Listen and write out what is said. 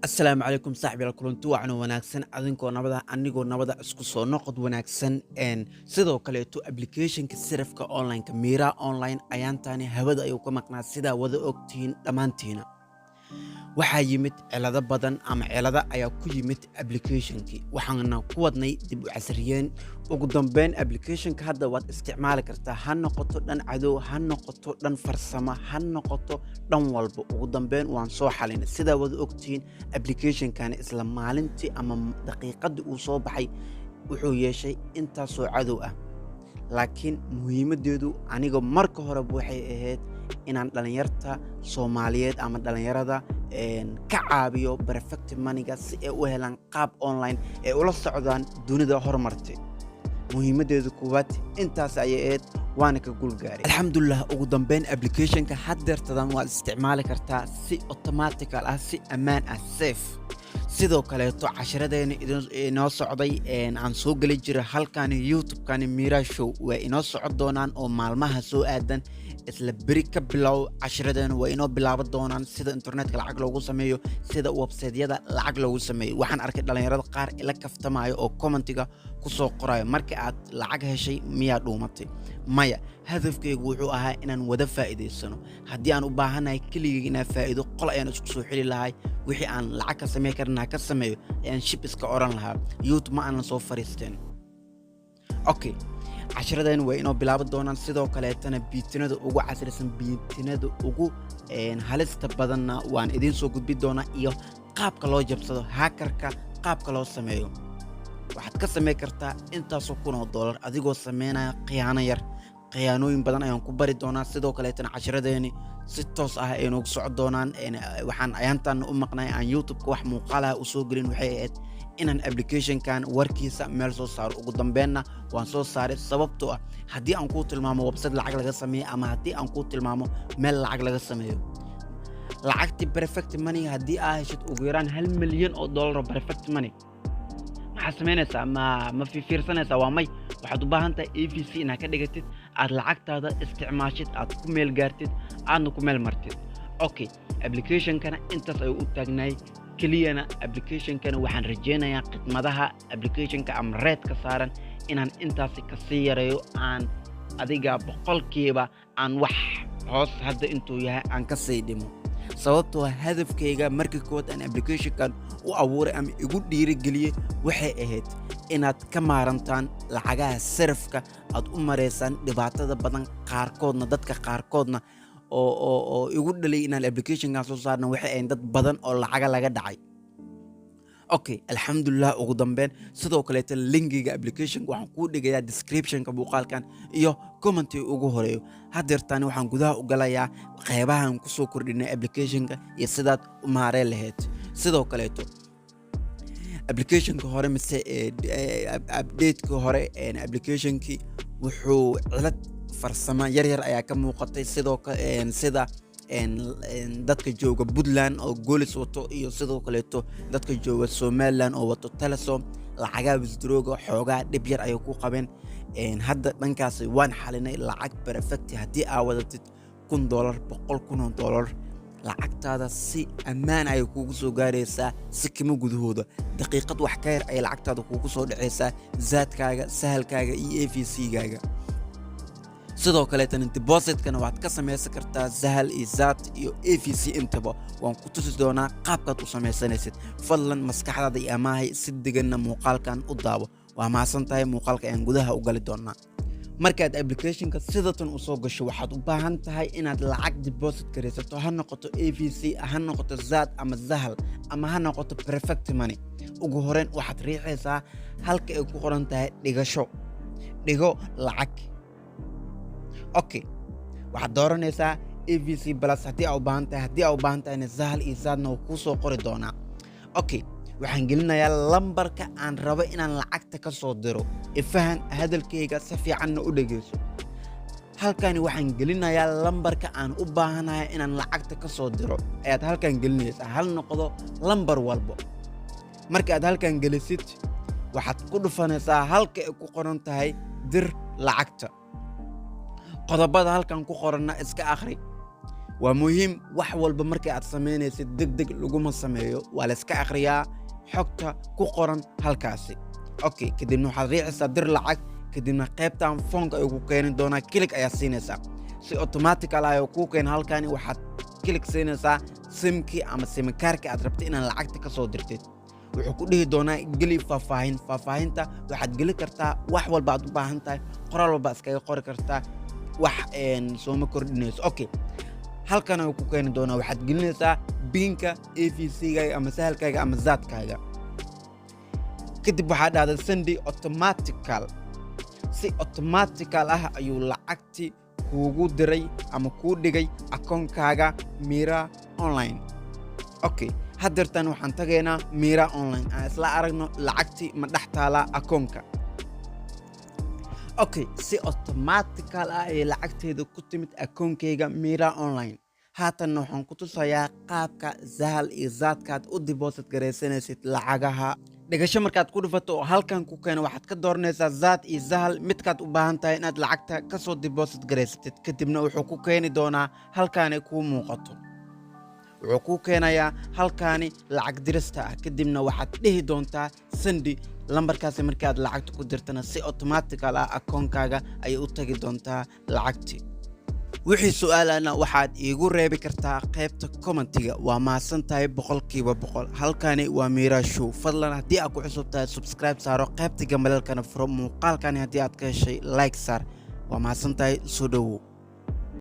Asalaamu calaykum, saaxiibyaal. Kulanti wacan oo wanaagsan, adinkoo nabada, anigoo nabada, isku soo noqod wanaagsan. Sidoo kaleeto applicationka sarafka online-ka Miira Online ayaantaani hawada ayuu ka maqnaa. Sidaa wada ogtihiin dhammaantiina, waxaa yimid cilado badan ama cilado ayaa ku yimid applicationkii. Waxaana ku wadnay dib u casriyeen. Ugu dambeyn applicationka hadda waad isticmaali kartaa, ha noqoto dhan cadow, ha noqoto dhan farsamo, ha noqoto dhan walba. Ugu dambeyn waan soo xalinay. Sidaa wada ogtihiin, applicationkani isla maalintii ama daqiiqadii uu soo baxay wuxuu yeeshay intaasoo cadow ah, laakiin muhiimaddeedu aniga marka horeba waxay ahayd inaan dhallinyarta Soomaaliyeed ama dhallinyarada ka caabiyo Perfect Moneyga si ay u helaan qaab online ay ula socdaan dunida horumartay. Muhiimaddeedu koowaad intaas ayay ahayd, waana ka guulgaaray, alxamdulilah. Ugu dambeyn applicationka haddeertadan waad isticmaali kartaa si automatical ah, si ammaan ah, safe. Sidoo kaleeto cashiradeena inoo socday aan soo geli jira halkani YouTube-kani Mira Show way inoo socon doonaan oo maalmaha soo aadan, isla beri ka bilow, cashiradeena way inoo bilaaban doonaan, sida internetka lacag loogu sameeyo, sida websiteyada lacag loogu sameeyo. Waxaan arkay dhalinyarada qaar ila kaftamayo oo commentiga kusoo qorayo: "Marka aad lacag heshay miyaa dhuumatay?" Maya, hadafkaygu wuxuu ahaa inaan wada faa'iidaysano. Haddii aan u baahanahay keligay inaan faa'iido, qol ayaan isku soo xili lahay, wixii aan lacag ka samey karna ka sameeyo ayaan shib iska odhan lahaa, YouTube ma aanan soo fariisteen. Okay, cashiradeen way inoo bilaaban doonaan. Sidoo kaleetana patternada ugu casrisan, patternada ugu halista badanna waan idiin soo gudbi doonaa, iyo qaabka loo jabsado hackerka, qaabka loo sameeyo. Waxaad ka samayn kartaa intaasoo kun oo dollar adigoo sameynaya khiyaano yar. Khiyaanooyin badan ayaan ku bari doonaa. Sidoo kaleetana cashiradeeni si toos ah ay noogu socon doonaan. Waxaan ayaantan u maqnay aan YouTube-ka wax muuqaalaha u soo gelin waxay ahayd inaan applicationkan warkiisa meel soo saaro. Ugu dambeenna waan soo saaray, sababtoo ah haddii aan kuu tilmaamo website lacag laga sameeyo ama haddii aan kuu tilmaamo meel lacag laga sameeyo, lacagtii Perfect Money haddii aa heshid ugu yaraan $1 milyan oo Perfect Money, maxaad samaynaysaa? Ma fiirsanaysaa? Waa may. Waxaad u baahan tahay EVC inaad ka dhigatid, aad lacagtaada isticmaashid, aad ku meel gaartid, aadna ku meel martid. Okay, applicationkana intaas ayuu u taagnaay keliyana. Applicationkana waxaan rajaynayaa khidmadaha applicationka ama rate-ka saaran inaan intaasi kasii yareeyo, aan adiga boqolkiiba aan wax hoos hadda intuu yahay aan ka sii dhimo, sababtoo hadafkayga markii koowaad aan applicationkan u abuuray ama igu dhiirigeliyey waxay ahayd inaad ka maarantaan lacagaha sarafka aad u maraysaan dhibaatada badan. Qaarkoodna, dadka qaarkoodna oo igu dhalay inaan applicationkan soo saarna waxay ahayd dad badan oo lacaga laga dhacay. Okay, alxamdulilah. Ugu dambeyn sidoo kaleeto linkiga applicationka waxaan kuu dhigayaa descriptionka muuqaalkan iyo commenti ugu horeeyo. Haddeertani waxaan gudaha u galayaa qeybahan kusoo kordhinay applicationka iyo sidaad u maareen lahayd. Sidoo kaleeto applicationka hore mise updateka hore applicationkii wuxuu cilad farsamo yar yar ayaa ka muuqatay, sidoo sida dadka jooga Puntland oo Golis wato iyo sidoo kaleeto dadka jooga Somaliland oo wato Telesom, lacagaha withdrawga xoogaa dhib yar ayay ku qabeen. Hadda dhankaasi waan xalinay. Lacag Perfect haddii aa wadatid $1000, $100,000, lacagtaada si ammaan ayay kugu soo gaaraysaa sikimo gudahooda. Daqiiqad wax ka yar ayay lacagtaada kugu soo dhacaysaa Zaadkaaga, Sahalkaaga iyo EVC-gaaga. Sidoo kaleetana depositkana waad ka samaysan kartaa Sahal iyo Zaad iyo EVC intaba. Waan ku tusi doonaa qaabkaad u samaysanaysid. Fadlan maskaxdaada iyo amaahay, si deganna muuqaalkan u daawo. Waa mahadsan tahay. Muuqaalka ayaan gudaha u gali doonaa. Markaad applicationka sidatan u soo gasho, waxaad u baahan tahay inaad lacag deposit garaysato, ha noqoto EVC, ha noqoto Zaad ama Sahal, ama ha noqoto Perfect Money. Ugu horeyn waxaad riixaysaa halka ay ku qoran tahay dhigasho, dhigo lacag. Okay, waxaad dooranaysaa EVC Plus haddii aa u baahan tahay. Haddii aa u baahan tahayna Sahal iyo Zaadna wuu kuu soo qori doonaa. Okay, waxaan gelinayaa lambarka aan rabo inaan lacagta ka soo diro. Ifahan hadalkayga, si fiicanna u dhegeyso. Halkani waxaan gelinayaa lambarka aan u baahanahay inaan lacagta ka soo diro ayaad halkan gelinaysaa, hal noqdo lambar walbo. Marka aad halkan gelisid, waxaad ku dhufanaysaa halka ay ku qoran tahay dir lacagta. Qodobada halkan ku qoranna iska akhri. Waa muhiim, wax walba markii aad samaynaysid deg deg laguma sameeyo, waa la iska akhriyaa xogta ku qoran halkaasi. Okay, kadibna waxaad riixaysaa dir lacag. Kadibna qaybtan foonka ayuu ku keeni doonaa, click ayaad siinaysaa. Si automatical ah ayuu kuu keena halkani. Waxaad click siinaysaa simkii ama simikaarkii aad rabtay inaad lacagta ka soo dirtid. Wuxuu ku dhihi doonaa geli faahfaahin. Faahfaahinta waxaad geli kartaa wax walba aad u baahan tahay, qoraal walba iskaga qori kartaa, wax sooma kordhinayso. Okay, halkan ayuu ku keeni doonaa. Waxaad gelinaysaa PIN-ka EVC-gaaga ama Sahalkaaga ama Zaadkaaga. Kadib waxaa dhahda send. Automatical, si automatical ah ayuu lacagti kuugu diray ama kuu dhigay akoonkaaga Mira Online. Okay, haddeertan waxaan tagaynaa Mira Online, aan isla aragno lacagti ma dhex taalaa akoonka. Okay, si automatical ah ayay lacagteeda ku timid akoonkayga Mira Online. Haatanna waxaan ku tusayaa qaabka Sahal iyo Zaadkaad u deposit garaysanaysid lacagaha. Dhigasho markaad ku dhufato oo halkan ku keeno, waxaad ka dooranaysaa Zaad iyo Sahal midkaad u baahan tahay inaad lacagta ka soo deposit garaysatid. Kadibna wuxuu ku keeni doonaa halkaani kuu muuqato. Wuxuu kuu keenayaa halkaani lacag dirista ah. Kadibna waxaad dhihi doontaa send. Lambarkaasi markaad lacagta ku dirtana, si automatical ah akoonkaaga ayay u tagi doontaa lacagtii. Wixii su-aalana waxaad iigu reebi kartaa qaybta comment-iga. Waa mahadsan tahay 100%. Halkani waa Miira Show. Fadlan haddii aad ku cusub tahay, subscribe saaro, qaybta gambaleelkana furo. Muuqaalkani haddii aad ka heshay, like saar. Waa mahadsan tahay, soo dhowow.